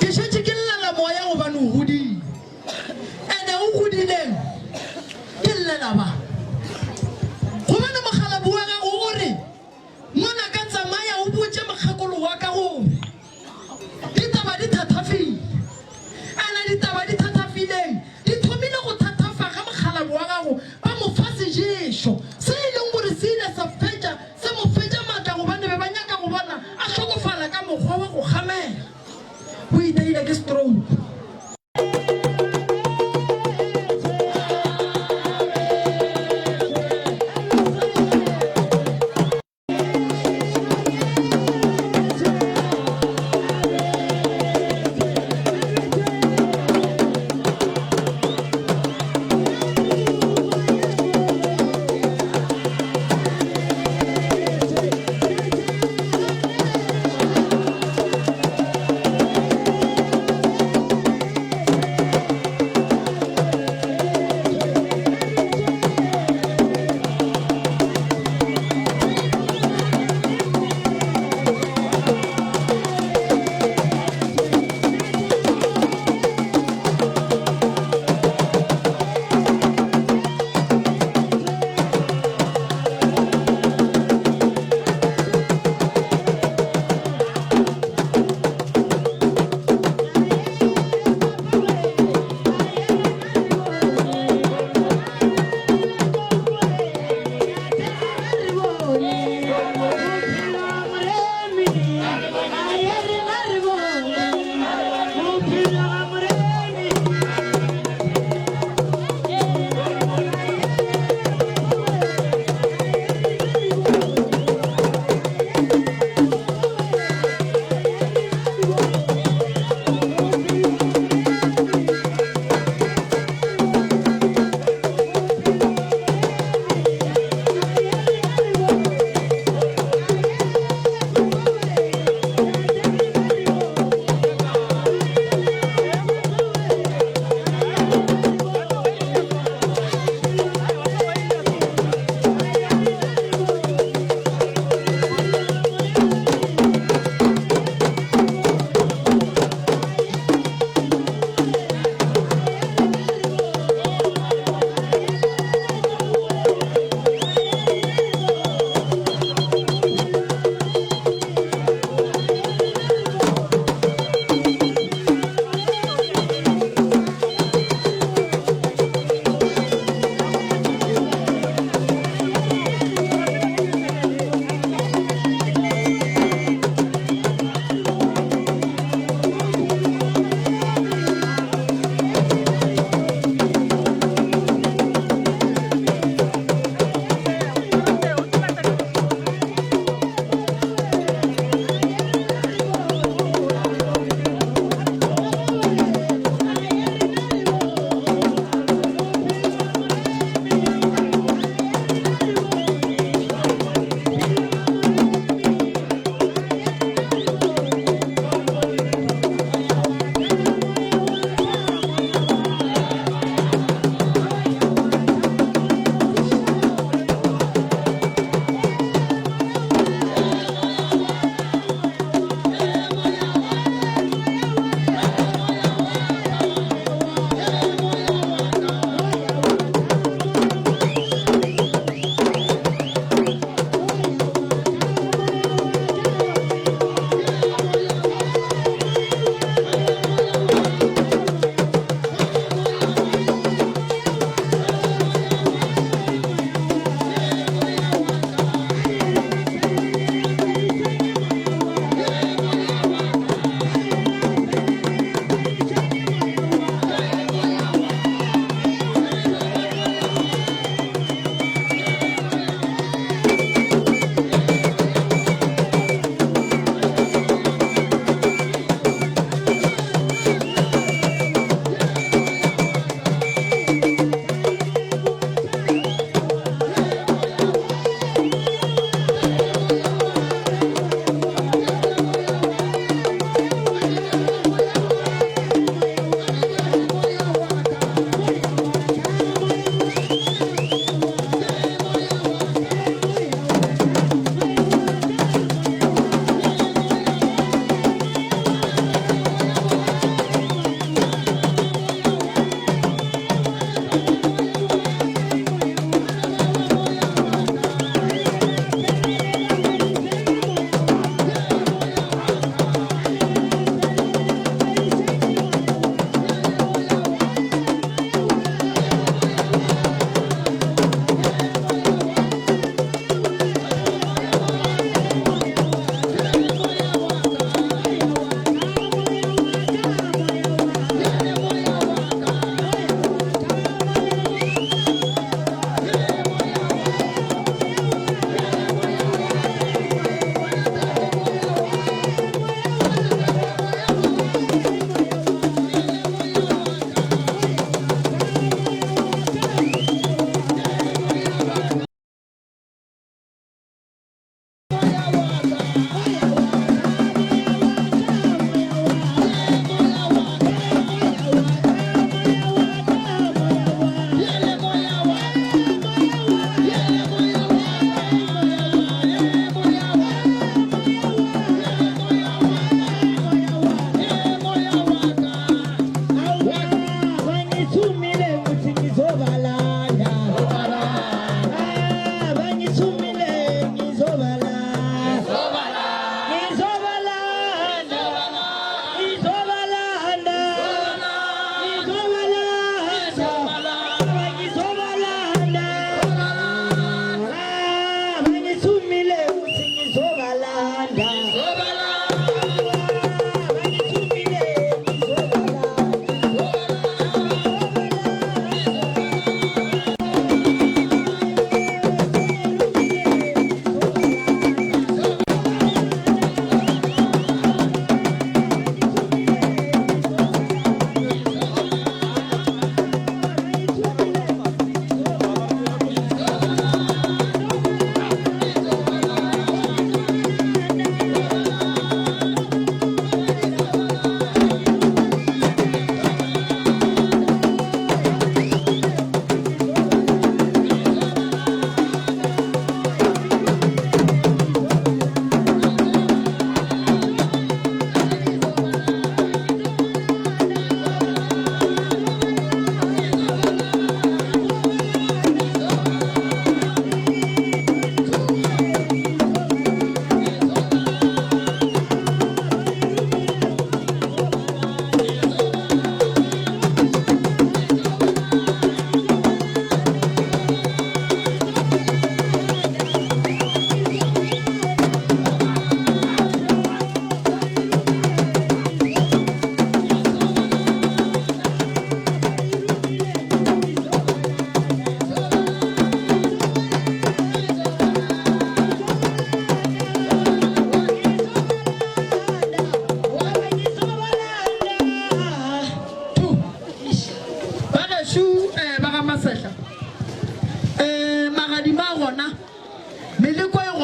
ke šetše ke llela moya gobane o godile. Ene o godileng ke llela ba. Gobane mokgalabje wa gago o re, Ngwanaka tsamaya o botše mokgekolo wa ka gore ditaba di thathafile. Ene ditaba di thathafileng di thomile go thathafa ge mokgalabje wa gago ba mo fa seješo se e leng gore se ile sa fetša se mo fetša matla gobane be ba nyaka go bona a hlokofala.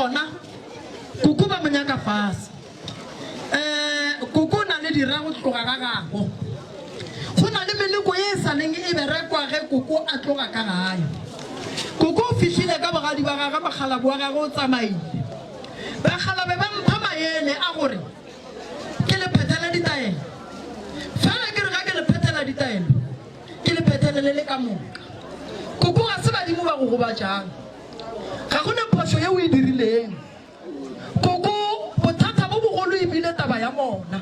gona, koko ba mo nyaka fase. Um koko o na le dira go tloga ga gabo. Go na le meleko ye e sa leng e berekwa ge koko a tloga ka gae. Koko o fihlile ka bogadi ba gagwe, mokgalabje wa gagwe o tsamaile. Bakgalabe ba mpha maele a gore ke le phethele ditaelo. Fela ke re ga ke le phethela ditaelo, ke le phethele le le ka moka. Koko ga se badimo ba go gobatšang. Ga go na phošo ye o e dirileng. Koko, bothata bo bogolo e bile taba ya mona.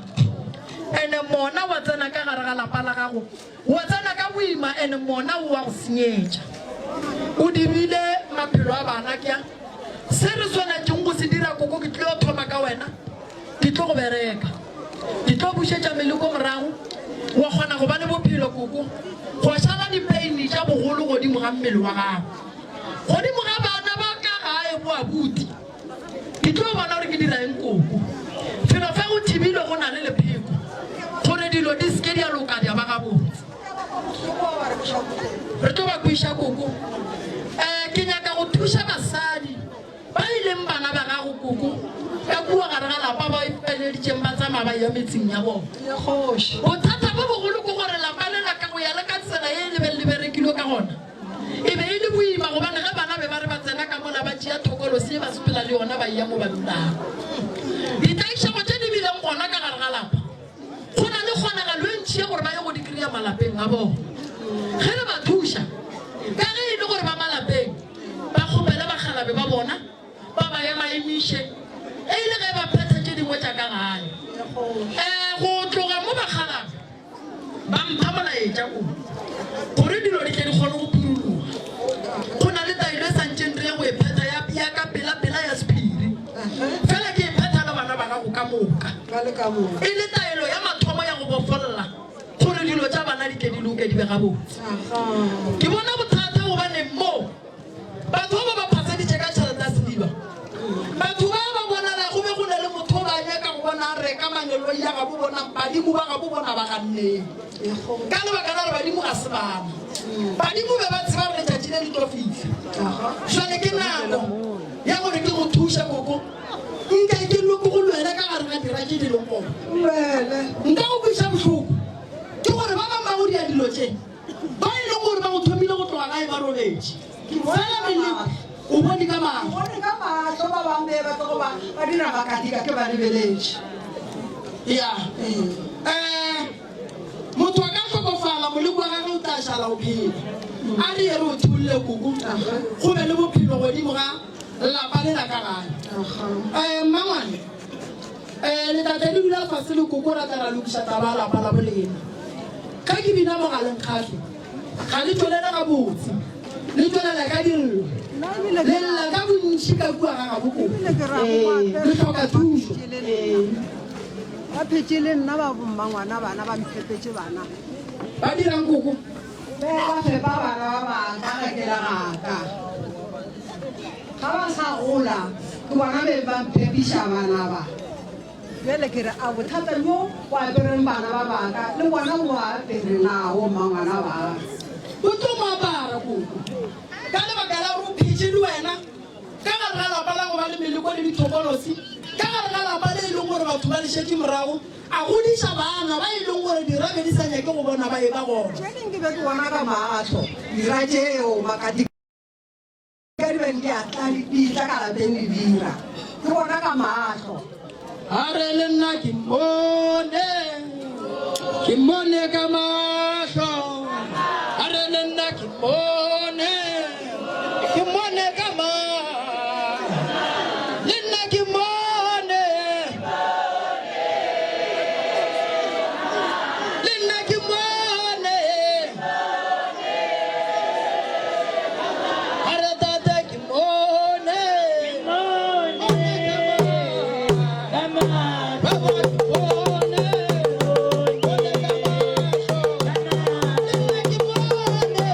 Ene mona wa tsena ka gare ga lapa la gago, wa tsena ka boima ene mona o wa go senyetša. O dibile maphelo a bana kea. Se re swanetšeng go se dira koko ke tlilo thoma ka wena, ke tlo go bereka. Ke tlo bušetša meleko morago, wa kgona go ba le bophelo koko, gwa šala dipeini tša bogolo godimo ga mmele wa gago. Godimo ga bana ba ka gae bo abuti. Ke tlo bona gore ke dira eng koko. Felo fa go thibilwe go na le lepheko gore dilo di seke di a loka di a ba gabotse. Re tlo ba kweša koko. Um ke nyaka go thuša basadi ba e leng bana ba gago koko ka kua gare ga lapa ba ipeleditšeng ba tsamaya ba eya metseng ya bona. Bothata bo bogolo ke gore lapa le la ka go ya le ka tsela ye le beng le berekilwe ka gona. E be e le boima gobane ge bana be ba re ba tsena ka mola ba tšea thokolosi ye ba sepela le yona ba eya mo ba dulago. Ditlaišego tše di bileng gona ka gare ga lapa, go na le kgonagalo e ntši ya gore ba ye go di kry-a malapeng a bona. Ge re ba thuša, ka ge e le gore ba malapeng, ba kgopele bakgalabe ba bona ba ba emaemiše e le ge ba phetha tše dingwe tša ka gae. Go tloga mo bakgalabe Ba mpha molaetša wo, gore dilo di tle di kgone go phurologa. Go na le taelo e sa ntšeng re ya go e phetha ya, ya ka pela-pela ya sephiri. Fela ke e phetha le bana ba gago ka moka. E le taelo ya mathomo ya go bofolla, gore dilo tša bana di tle di loke di be gabotse. Ke bona bothata gobane mo. Batho ba ba phasaditše ka tšhelete ya sediba. Batho ba ba bonala go be go na le motho o ba nyaka go bona a reka mangeloi a gabo bona, badimo ba gabo bona ba ganneng. Ka lebaka la gore badimo ga se bana. Badimo be ba tseba gore letšatši le le tlo fihla. Jwale ke nako ya gore ke go thuše koko. Nka ke loke go lwele ka gare ga dira tše di leng gona. Nka go kweša bohloko ke gore ba bangwe ba go dia dilo tše. Ba e leng gore ba go thomile go tloga gae ba robetše. Fela meleko o bone ka mahlo. Bone ka mahlo ba bang be ba tlogo ba ba dira makatika ke ba lebeletše. Ya. Eh, motho a ka hlokofala moleko wa gagwe o tla šala o phela. A re ye re o tholle koko go be le bophelo godimo ga lapa le la ka gae. Eh, mmangwane. Eh, le tla tla le dula fase le koko ra tla ra lokiša taba ya lapa la bolena. Ge ke bina mo ga le nkgahle, ga le tšwelele gabotse, le tšwelela ka dillo, le lla ka bontši ka kua ga gabo koko. Le hloka thušo. Ba phetše le nna ba bommangwana bana ba mphepetše bana. Ba dirang koko? Ba fepa bana ba baka ge ke le gaka. Ga ba sa gola, ke bona be ba mphepiša bana ba. Bjale ke re, a bothata bjo bo apereng bana ba baka le bona bo ba apere na, bo mmangwana ba? O tlo mo apara, koko, ka lebaka la gore o phetše le wena ka gare ga lapa la go ba le meleko le dithokolosi, ka gare ga lapa le e leng gore batho ba le šetše morago, a godiša bana ba e leng gore dira be di sa nyake go bona ba eba gona. Tše ding ke be ke bona ka mahlo dira tšeo, makatika. Ka di beng di a tla di tla ka lapeng di dira ke bona ka mahlo. A re le nna ke mmone, ke mmone ka mahlo. A re le nna ke mmone, ke mmone ka mahlo. Le nna ke mmone, le nna ke mmone. A re tate ke mone. Baba ke mone. Mone ka mahlo. Le nna ke mone.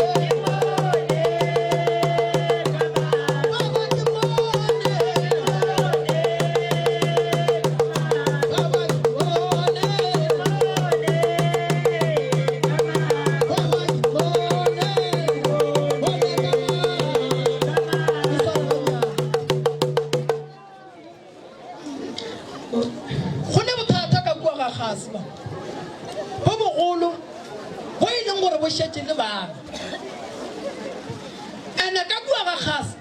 Go ne bothata ka kua ga gase ba bo bogolo bo e leng gore bo šetše le bana. Ene ka kua ga gase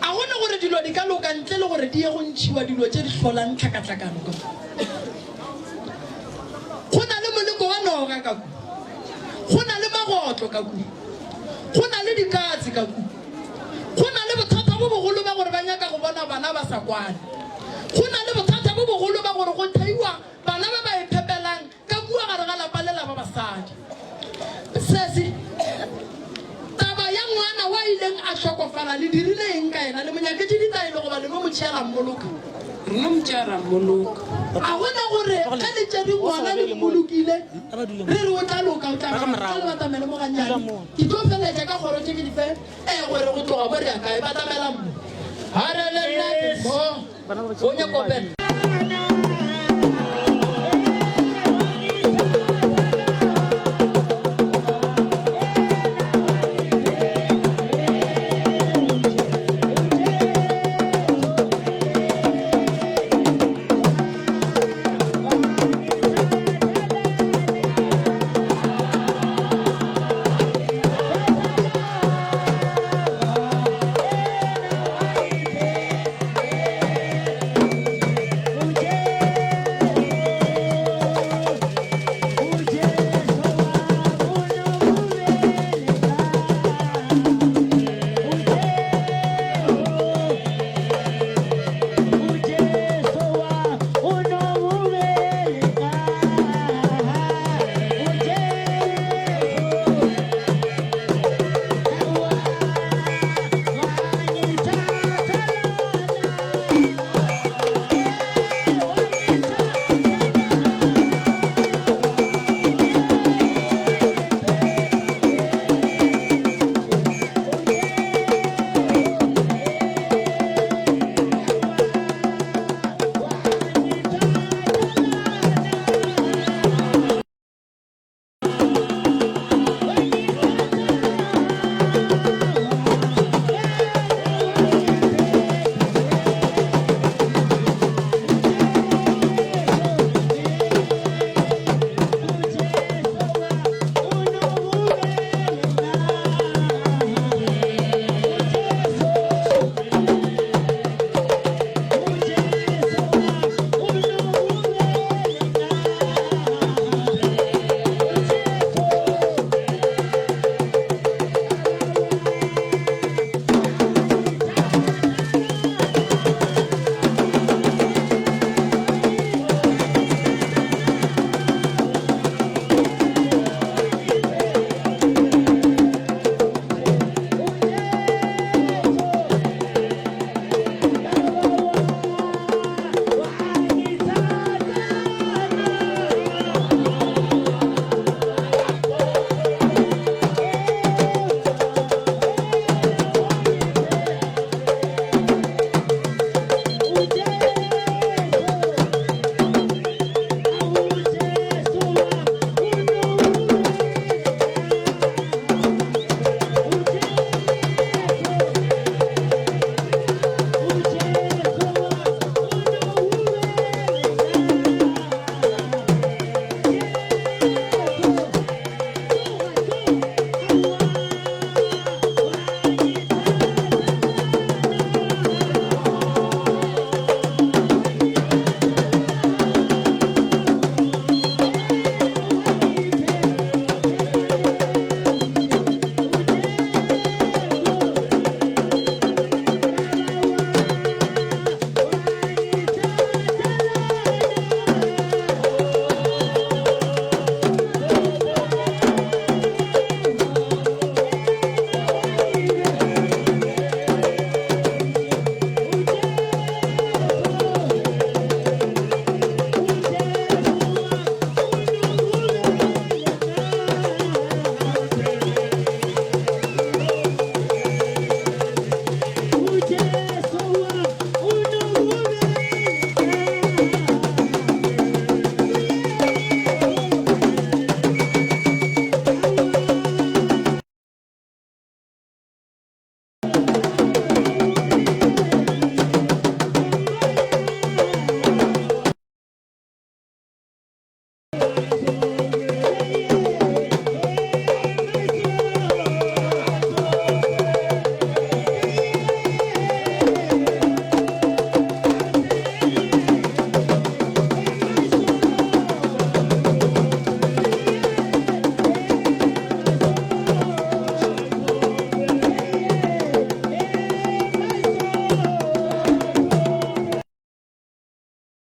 a go ne gore dilo di ka loka ntle le gore di ye go ntšhiwa dilo tše di hlolang tlhakatlhakano ka kua. Go na le moleko wa noga ka kua. Go na le magotlo ka kua. Go na le dikatse ka kua. Go na le bothata bo bogolo ba gore ba nyaka go bona bana ba sa kwane. Go na le bothata bo bogolo ba gore go theiwa bana ba ba iphepelang ka kua gare ga lapa lela ba basadi. Sesi, taba ya ngwana wa ileng a hlokofala le dirile eng ka yena? Le mo nyaketše ditaelo goba le no mo tšea la mmoloka? Re no mo tšea ra mmoloka. A go na gore ge le tšere ngwana le mmolokile re re o tla loka, o tla gana? Tla le batamele mo gannyane. Ke tlo feleletša ka kgoro tše ke di fe ee gore go tloga mo re ya kae. Batamelang mo. Ga re le nna ke mo. O nyako opela.